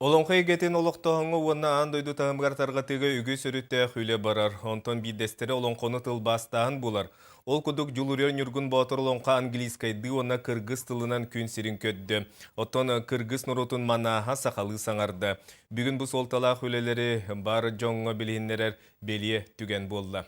Олоҥхо эйгэтин олохтооһуҥҥа уонна аан дойду таһымыгар тарҕатыыга үгүс өрүттээх үлэ барар. Онтон биирдэстэрэ олоҥхону тылбаастааһын буолар. Ол курдук Дьулуруйар Ньургун Боотур олоҥхо английскайдыы уонна кыргыз тылынан күн сирин көрдө. Оттон кыргыз норуотун манааһа сахалыы саҥарда. Бүгүн бу суолталаах үлэлэри бар дьоҥҥо билиһиннэрэр бэлиэ түгэн буолла.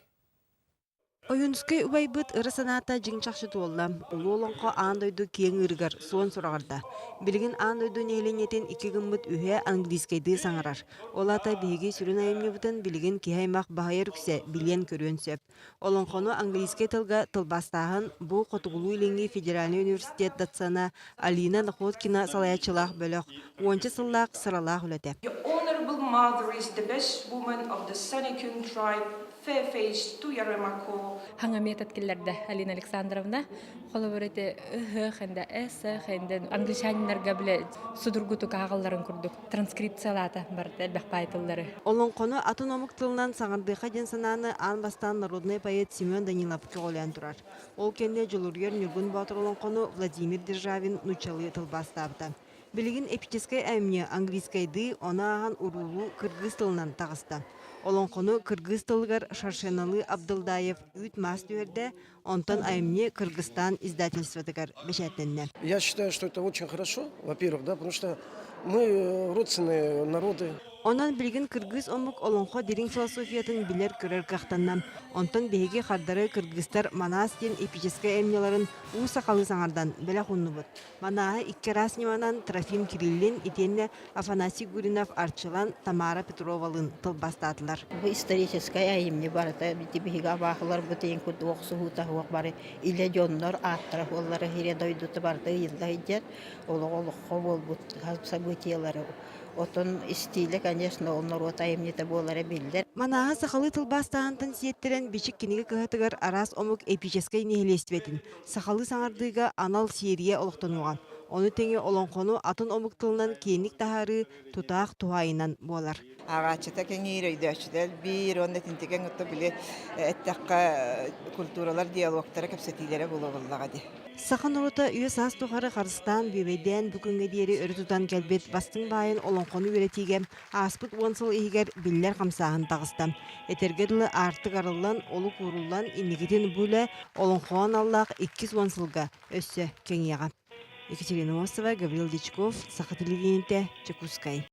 Ойуунускай убайбыт ыра санаата дьиҥ-чахчы туолла. Улуу олоҥхо аан дойду киэҥ ыырыгар суон сураҕырда. Билигин аан дойду нэһилиэнньэтин икки гыммыт үһэ английскайдыы саҥарар. Ол аата биһиги сүрүн айымньыбытын билигин киһи аймах баһыйар үксэ билиэн-көрүөн сөп. Олоҥхону английскай тылга тылбаастааһын бу Хотугулуу-Илиҥҥи федеральнай университет доцена Алина Находкина салайааччылаах бөлөх уонча сыллаах сыралаах үлэтэ. Your honorable mother is the best woman of the Senecan tribe Fairface Туяремако. Хаҥа метод киллэрдэ Алина Александровна. Холобур ити ыһыах энде эсэх энде англичаниннарга биле судургутук ааҕалларын курдук транскрипциялаата барыта элбэх баай тыллары. Олоҥхону атын омук тылынан саҥардыахха диэн санааны аан бастаан народнай поэт Семен Данилов көҕүлээн турар. Ол кэннэ Дьулуруйар Ньургун Боотур олоҥхону Владимир Державин нууччалыы тылбаастаабыта. Билигин эпическэй айымньы английскайдыы, ону ааһан уруулуу кыргыз тылынан таҕыста. Олоҥхону кыргыз тылыгар Шаршеналы Абдылдаев үүт-маас түһэрдэ, онтон айымньы Кыргызстан издательствотыгар бэчээттэннэ. Я считаю, что это очень хорошо, во-первых, да, потому что мы э, родственные народы. Онон билигин кыргыз омук олоҥхо дириҥ философиятын билэр-көрөр кыахтанна. Онтон биһиги хардары кыргызтар Манаас диэн эпическэй айымньыларын уу сахалыы саҥардан бэлэх ууннубут. Манааһы икки араас ньыманан Трофим Кириллин итиэннэ Афанасий Гуринов Арчылан Тамара Петровалыын тылбаастаатылар. Бу историческай айымньы барыта ити биһиги абааһыларбыт иһин курдук охсуһуута суох бары илэ дьоннор ааттара-суоллара сирэ дойдута барыта ыйылла сылдьар олоҕу олоххо буолбут событиелары Отон истиилэ, конечно, ол норуот айымньыта буолара биллэр. Манааһы сахалыы тылбаастааһынтан сиэттэрэн Бичик кинигэ кыһатыгар араас омук эпическэй нэһилиэстибэтин сахалыы саҥардыыга анал сиэрийэ олохтонуоҕа. Ону тэҥэ олоҥхону атын омук тылынан киэҥник таһаарыы тутаах туһаайынан буолар. Ааҕааччыта кэҥиир, өйдөөччүтэ элбиир уонна итинтикэҥ отто били эттэххэ культуралар диалогтара, кэпсэтиилэрэ буолуо дии. Саха норуота үйэ-саас тухары харыстаан, бүөбэйдээн бу күҥҥэ диэри өрө тутан кэлбит бастыҥ баайын олоҥхону үөрэтиигэ ааспыт уон сыл иһигэр биллэр хамсааһын таҕыста. Этэргэ дылы, аартык арыллан, олук ууруллан, инникитин бу үлэ олоҥхоҕо аналлаах иккис уон сылга өссө кэҥиэҕэ. Екатерина Осова, Гаврил Дьячков, Саха телевидениетэ, Дьокуускай.